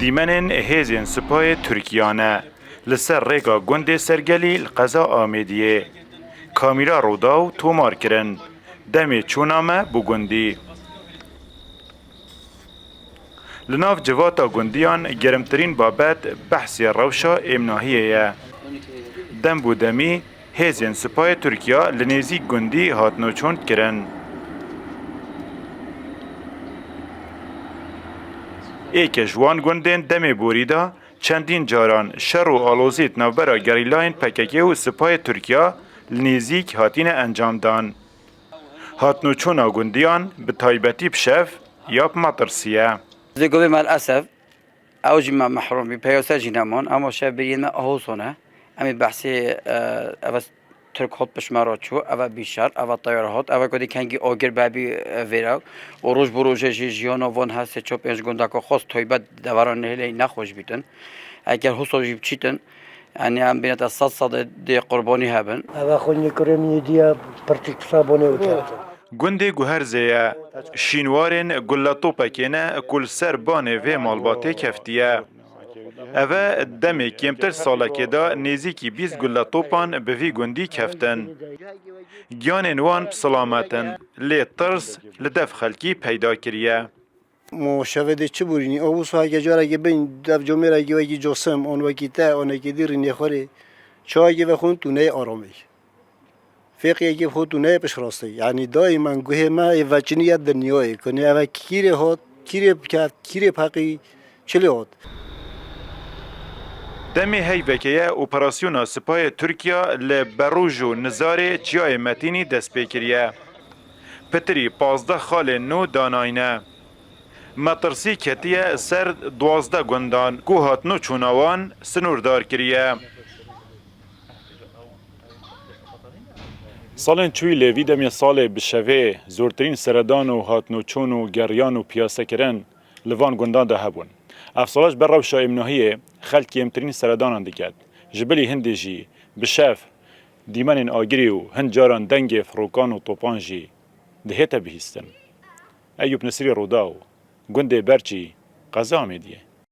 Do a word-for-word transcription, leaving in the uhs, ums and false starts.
Dîmenên hêzên sipayê Tirkiya ne. Li ser rêka gundê Sergelî li qeza Amêdiyê. Kamîra Rûdaw tomar kirin. Demê çûna me bi gundî. Li nav civata gundiyan germtirîn babet behsê rewşa êmnahiyê ye. Dem bo demî hêzên sipayê Tirkiya li nêzîk gundî hatine çond kirin. Êke ji wan gundên demê borî de çendîn caran şer û alozî di navbera gerîlayên P K K û sipayê Tirkiya li nêzîk hatine encamdan. Hatnûçûna gundiyan bi taybetî bi şev ya bi metirsî ye. Zê govê me li esef, ew jî me mehrûm bî, peyose jî neman, ema şev biriyê me Ahoson e. Em ê behsê, e, eve Tirk hot pişt me re çû, eve bî şer, eve teyar hot, eve ku dî kengî agir bebî, e, vêre û roj bi rojê jî jiyana van her sê çar pênc gundeka xwest taybet devera Nihêlê nexweş bîtin. Eger husa jî biçîtin, yanî em bînete sed sedê dê qurbanî hebin. Eve xwînê kurê min yê diye pirtîk pisa bonê û keftin. Gundê Guherzê ye. Şînwarên guletopekê ne ku li ser banê vê malbatê keftiye. Eve demê kêmtir salekê de nêzîkî bîst guletopan bi vî gundî keftin. Giyanên wan bi silamet in, lê tirs li dev xelkî peyda kiriye. Ma şevê dê çi borînî? Ew wisa heke carekê bin dev comêrekî wekî cosim, an wekî te, an wekî dî rînê xwe rê. Çayekê vexwin tu neyê aramê. Fêqiyekê xwe tu neyê pişt rastê. Yanî dayîmen guhê me yê veçinî ye dinyayê. Kunê eve kîrê hat, kîrê bikeft, kîrê peqî, çilê hat. Demê heyveke ye operasyona sipayê Tirkiya li Berûj û Nizarê Çiyayê Metînî dest pê kiriye. Pitirî pazdeh xalên nû danayne. Metirsî ketiye ser duwazdeh gundan ku hatnûçûna wan sinûrdar kiriye. Salên çûyî lê vî demê salê bi şevê zortirîn seredan û hatnûçûn û geriyan û piyasekirin li van gundan de hebûn. Ev sala ji ber rewşa êmnahiyê xelk kêmtirîn seredanan diket. Ji bilî hindê jî bi şev dîmenên agirî û hin caran dengê firokan û topan jî dihête bihîstin. Eyûp Nisrî, Rûdaw, gundê Berçî, qeza Amêdiyê.